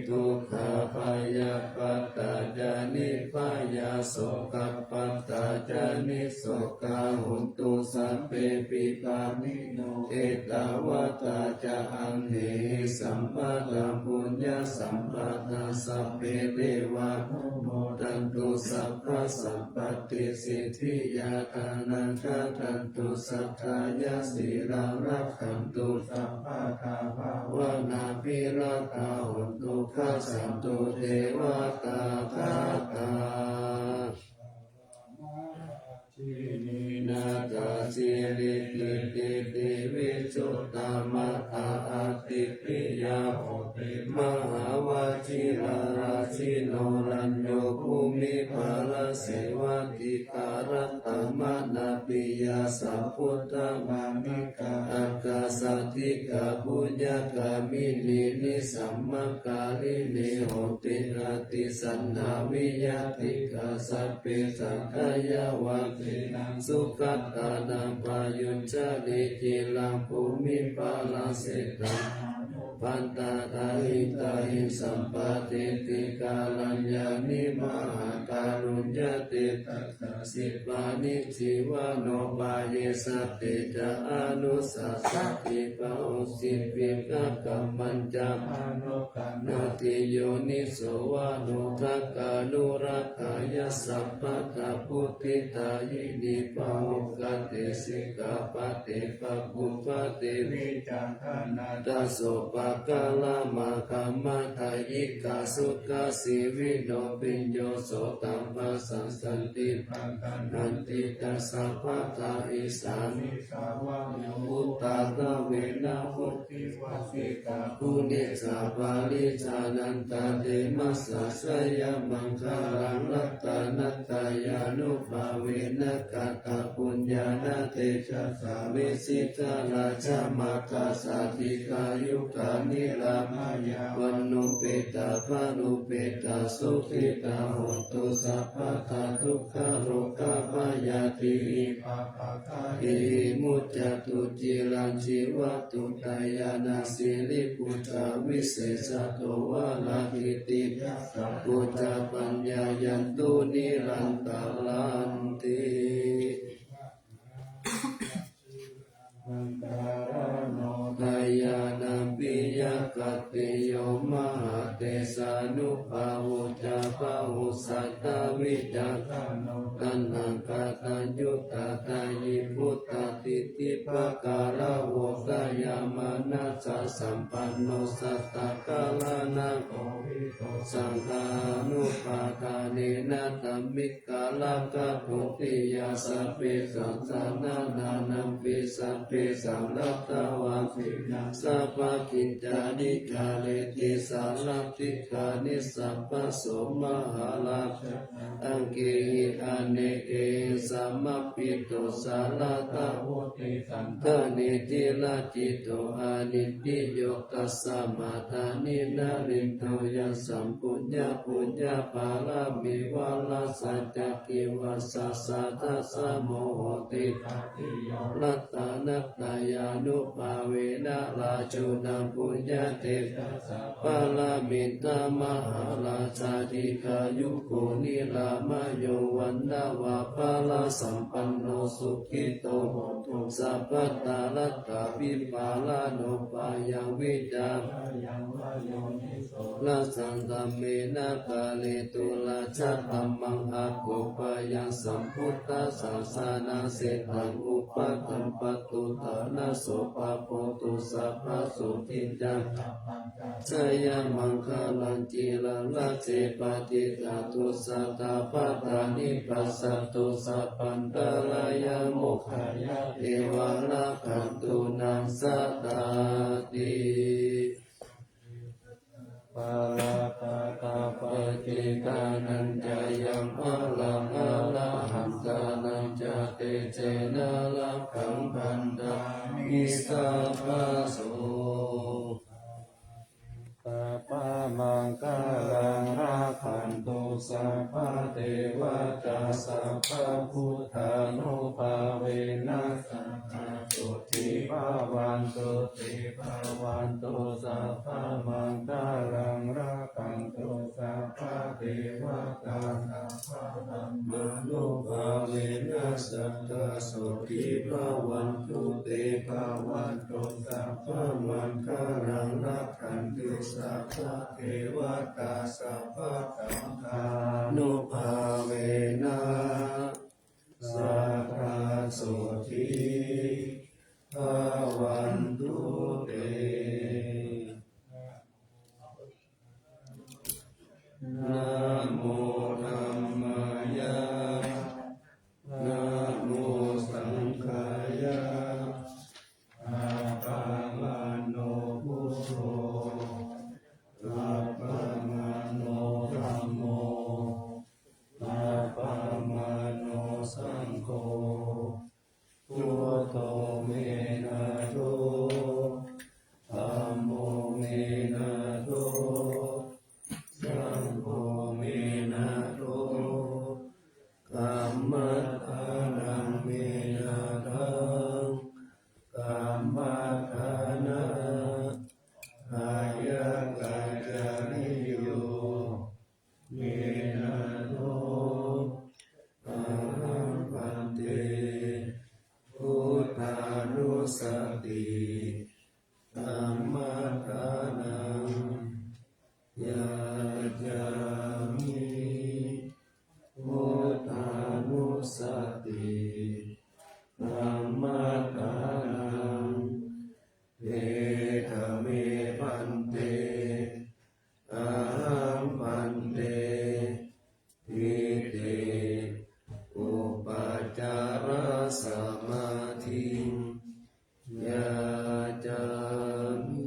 Dukkhappattā ca nibbhayā, sokappattā ca nissokā, hontu sabbepi pāṇino. Ettāvatā ca amhehi sambhataṃ puññasampadaṃ, sabbe devānumodantu sabbasampattisiddhiyā. Dānaṃ dadantu saddhāya, sīlaṃ rakkhantu sabbadā, bhāvanābhiratā hontu, gacchantu devatāgatā. Nātha siri kīrti vijjutā, mata ādi piyā puttī, mahāvajirā rājino, rañño bhūmiparāsevā, dīgharattaṃ manāpiyā, sambuddhā maṇi kā, ākāsaṭṭhikā puññakāminí, nisammakāyini honti, atisaṇhā viyaṭṭhikā, sabbe sattā yāva jīvaṃ, sugatānaṃ payuñjāni, ciraṃ bhūmiparāsitaṃ. Bhadantā hitāhi sampādi, ṭhitā kalyāṇī mahākāruññatejasā, khipāni jīvanupāyesati, ca anussasati, bahū jīvikaṃ kammañca, manokammanti, yoniso manorakkhanūrakkhaṃ, yassa pādā vutthitāyinī, pahukkhate sikkhāpade, pabhuṅgati vijānātha, dasopākāramakkhamatha, yikkhāsukhajīvino, bhiyyo sotaṃ passassati, paggaṇhanti ca sabbadā, isā nisā va yo, uddā kavena muccivaṃ, sikkhāpū nisā parijanantāde, massa jayamaṅgalaṃ. Ratanattayānubhāvena, katapuññāna tejasā, vijitā rājamātā, sādhikā yugā nirāmyā, vaṇṇupetā balupetā, sukhitā hontu sabbadā, dukkharogabhayā, tīhi vipākā, bhayā muccantu, ciraṃ jīvatu, dayānā siribhujā, visesato varakittiyā, sakko ca paññāyantu nirantaranti. Dayānaṃ piyakhattiyo, mahātejānubhāvo ca, bāhussatthā vicakkhaṇo, taṇhaṅkaraññutā, dayī puttadiṭṭhibhāgaravo, dayamānā sasampanno satta kallaṇa kovido saṅghānupādānena dhammikārakkadutiyā sabbesaṃ saraṇampi sabbesaṃ natthavā dinā sabbakiñjāni kareti sārathikāni sabbaso mahārājā aṅgehi anekehi samappito sārātha vuṭṭhitaṃ dhanedi rājito anindriyo tasmā dhanī narindo yasaṃ puññapuññaphalamivārassa cakkhivassa saddasamo hoti tadhiyo ratanattayānubhāvena rājuna puññate jassa pāramitā mahārājā dīghāyuko nirāmayo vaṇṇavanto balāsampanno sukhito hotu sabbadā laddhābhippāladopayaṃ vidyābhiññāya yoniso rasaṃ dhammena phālito rājadhammaṃ akopāyaṃ sambuddhasāsanaṃ sīlaṃ upakappatu ṭhānaso pāpotto sabbaso tiyaṃ jayamaṅgalaṃ ciraṃ rājje patiṭṭhātu sadā pāṇadī passato sabbantarāyamokkhaṃ yā devā rakkhantu naṃ sadāti. Pāpakappacitānañca yaṃ balaṃ arahantānañca tejena rakkhaṃ bandhāmi sabbaso. Sabbamaṅgalaṃ rakkhantu sabbadevatā sabbabuddhānubhāvena sadā sotthī bhavantu te. Bhavatu sabbamaṅgalaṃ rakkhantu sabbadevatā sabbadhammānubhāvena sadā sotthī bhavantu te. Bhavatu sabbamaṅgalaṃ rakkhantu sabbadevatā sabbadhammānubhāvena sadā sotthī bhavantu te. Namo dhammāya, namo saṅghāya. Appamāṇo buddho, appamāṇo dhammo, appamāṇo saṅgho. Buddho me nātho, dhammo me nātho, saṅgho me nātho. Kammaṭṭhānaṃ me nāthaṃ, kammaṭṭhānapāyāgācariyo me nātho. Ahaṃ bhante buddhānussati kammaṭṭhānaṃ yācāmi. Buddhānussati kammaṭṭhānaṃ gedha me bhante. Ahaṃ bhante ṭhitiyā upacārasamādhiṃ yācāmi.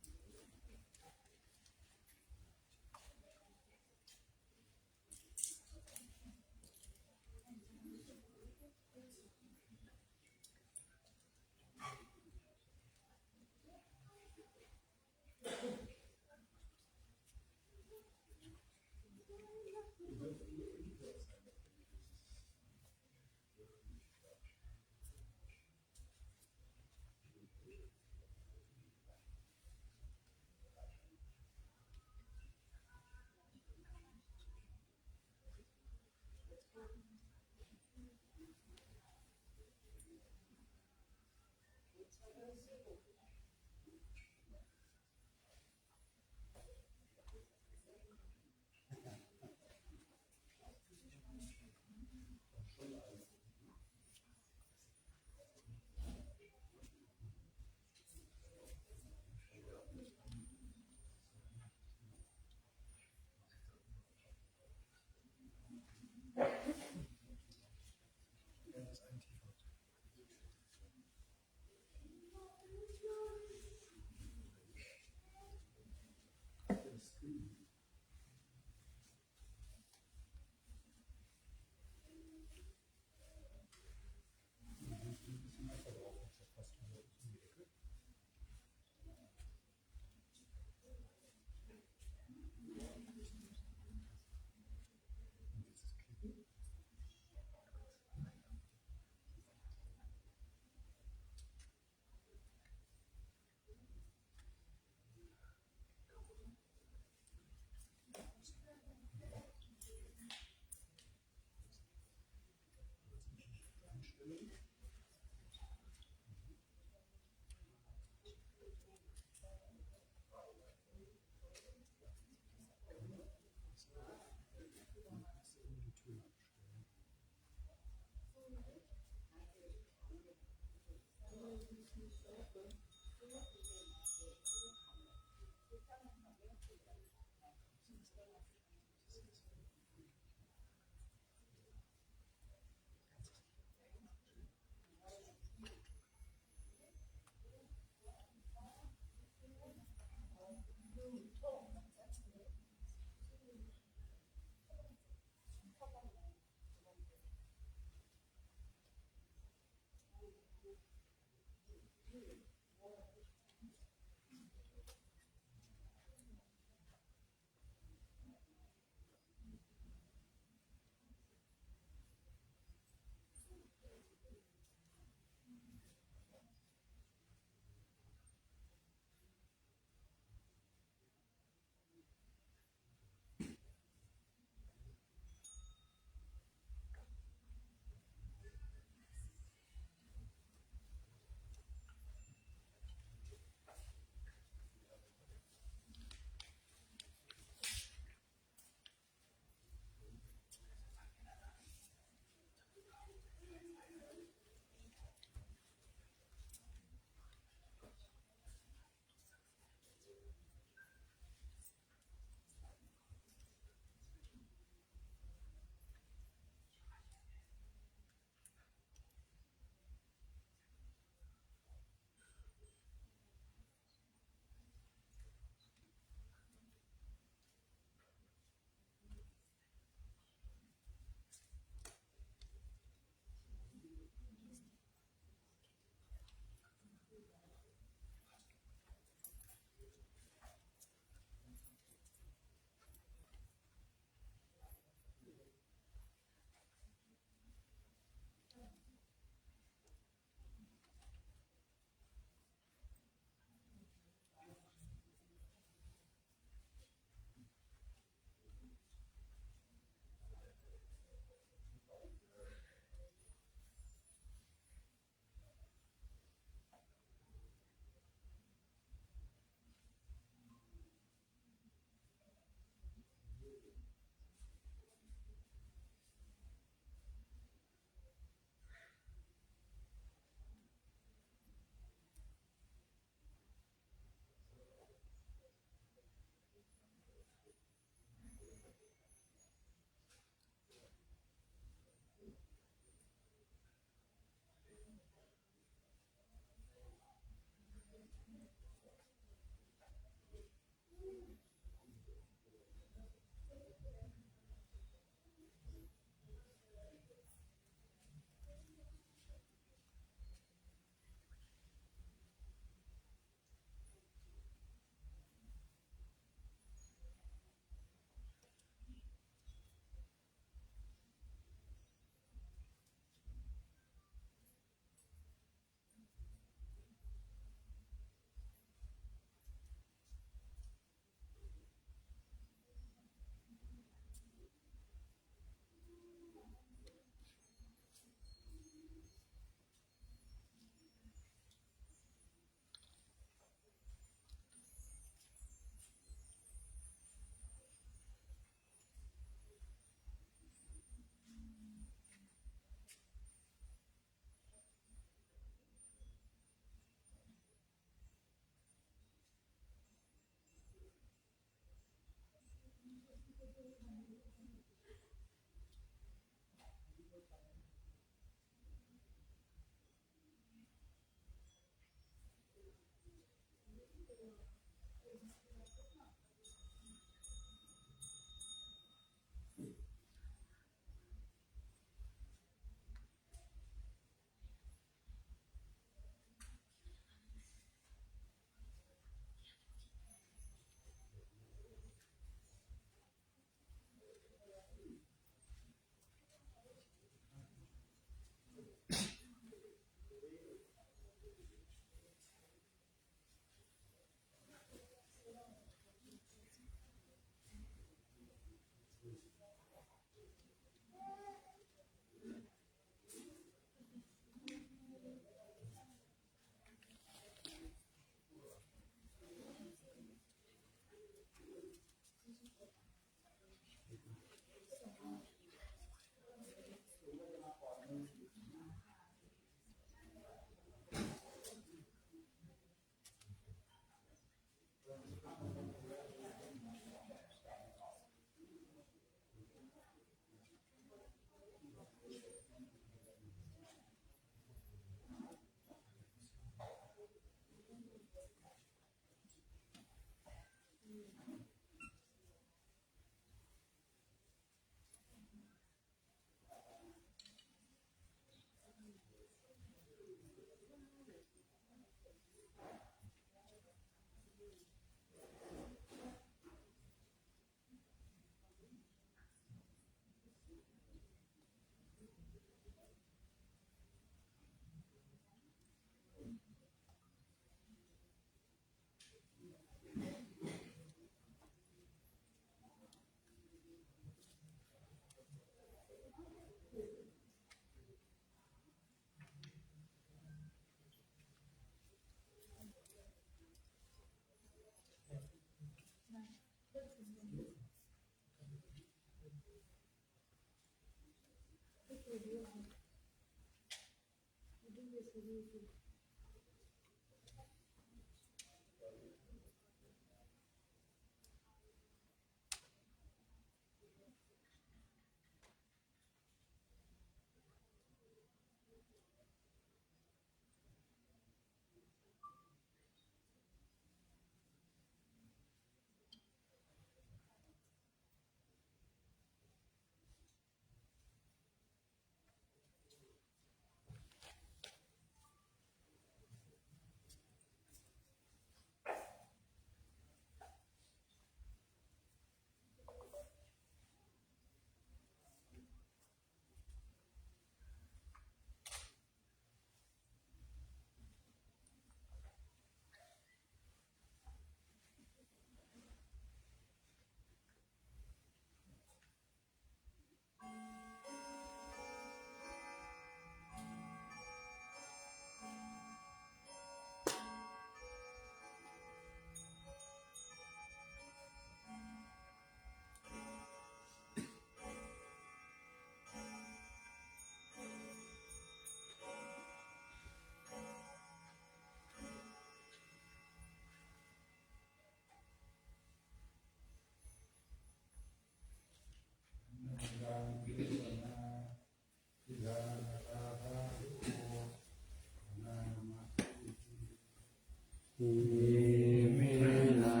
Iminā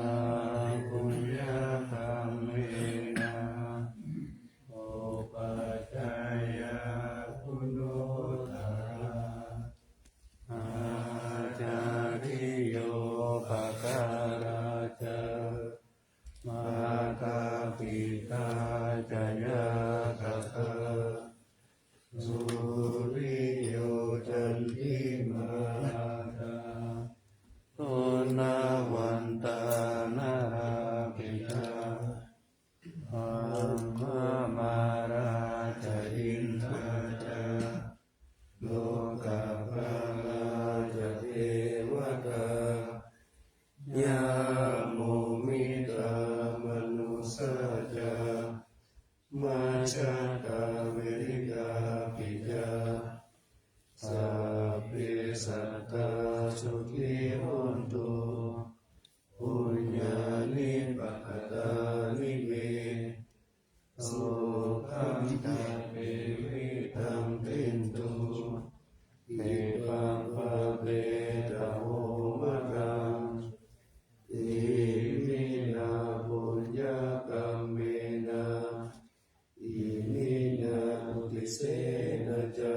puññakammena upajjhāyā guṇuttarā, ācariyūpakārā ca mātā pitā ca ñātakā, suriyo candimā rājā, guṇavantā narāpi ca, brahmamārā ca indā ca, lokapālā ca devatā, yamo mittā manussā ca, majjhattā verikāpi ca, sabbe sattā sukhī hontu, puññāni pakatāni me, sukhañca tividhaṃ dentu, khippaṃ pāpetha vomataṃ. Iminā puññakammena, iminā uddisena ca,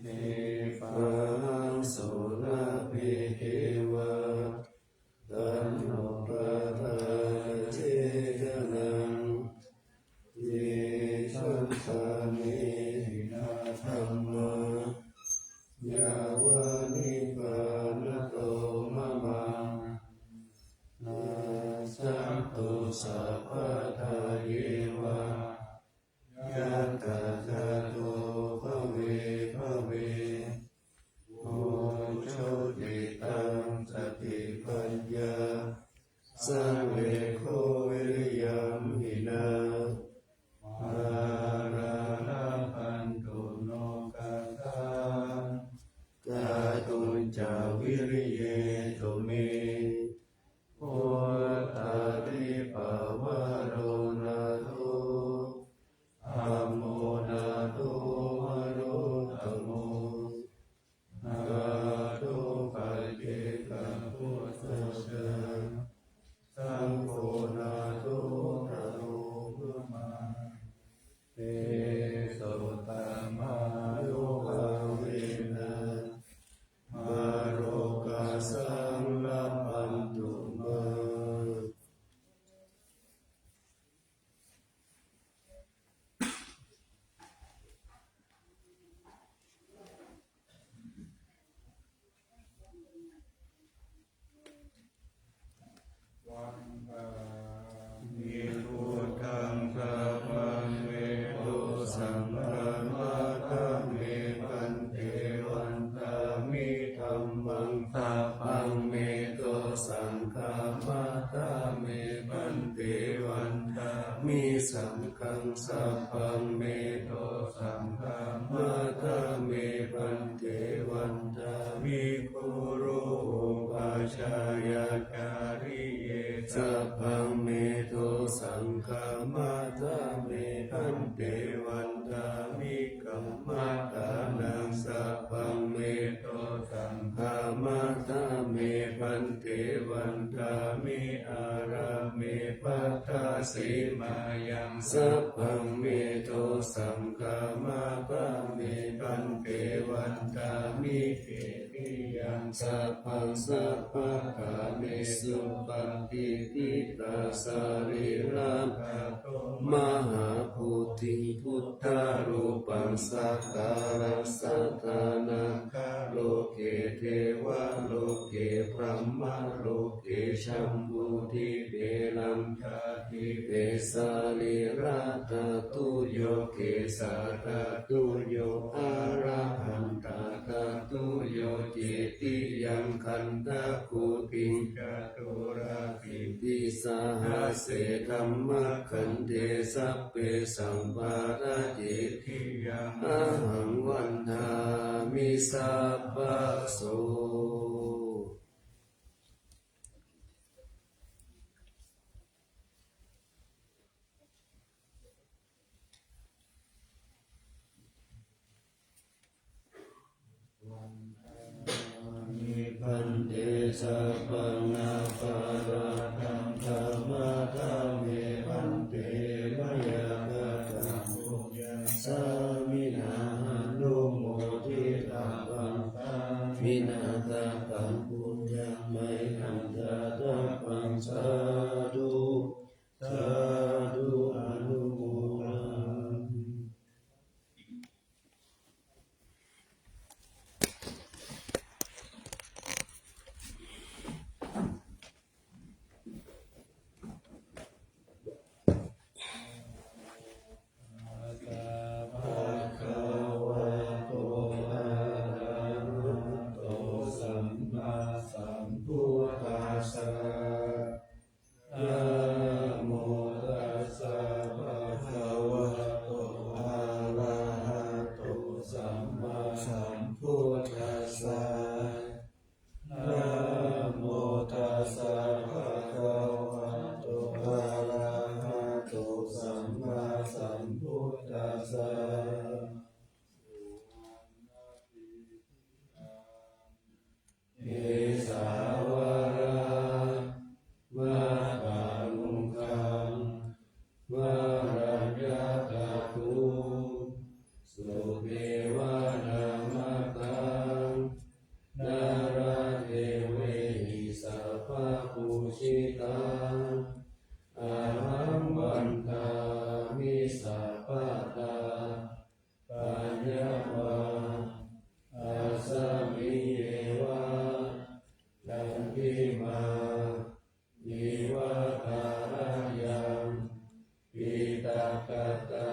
khippāhaṃ sulabhe ceva, taṇhupādānachedanaṃ. Ye santāne hinā dhammā, yāva nibbānato mamaṃ, nassantu sabbadā yeva, yattha jāto bhave bhave. Vujucittaṃ satipaññā, sallekho viriyamhinā, mārā labhantu nokāsaṃ, kātuñca viriyesu me. Buddhādhipavaro nātho, dhammo nātho varuttamo, nātho paccekabuddho ca, saṅgho nāthottaro mamaṃ. Tesottamānubhāvena, mārokāsaṃ labhantu mā. Vandāmi buddhaṃ sabbaṃ ve dosaṃ khamatha me bhante. Vandāmi dhammaṃ sabbaṃ ve dosaṃ khamatha me bhante. Vandāmi mi saṅghaṃ sabbaṃ me dosaṃ khamatha me bhante. Vandāmi guru upajjhāyācariye sabbaṃ me dosaṃ khamatha me bhante. Vandāmi kammaṭṭhānaṃ sabbaṃ me dosaṃ khamatha me bhante. Vandāmi ārāme bhattasīmāyaṃ sabbaṃ me dosaṃ khamatha me bhante. Vandāmi cetiyaṃ sabbaṃ sabbaṭṭhānesu patiṭṭhitā sarīraṃ dhātuṃ mahābodhiṃ buddharūpaṃ sakalaṃ sadā nāgaloke devaloke brahmaloke jambudīpe laṅkādīpe sarīradhātuyyo kesadhātuyyo arahantaṃ dhātuyyo cetiyaṃ gandhakuṭiṃ caturāsītisahasсе dhammakkhandhe sabbesaṃ pāracetiyaṃ ahaṃ vandāmi sabbaso. Bhante sabbaṃ aparādhaṃ khamatha me bhante mayā kataṃ puññaṃ sāminā anumoditabbaṃ sāminā kataṃ puññaṃ mayhaṃ dātabbaṃ sādhu sādhu anumodāmi. Bhagavato arahato sammāsambuddhassa. Namo tassa bhagavato arahato sammāsambuddhassa. Namo tassa bhagavato arahato sammāsambuddhassa. Kesavāna vātapūggaṃ vāraññataku sumeru vānamataṃ nāḷāgiriṃ sattapūjitaṃ ahaṃ vandāmi sabbadā paññāpā asmiṃ yeva candimā iva tharayaṃ piṭakattha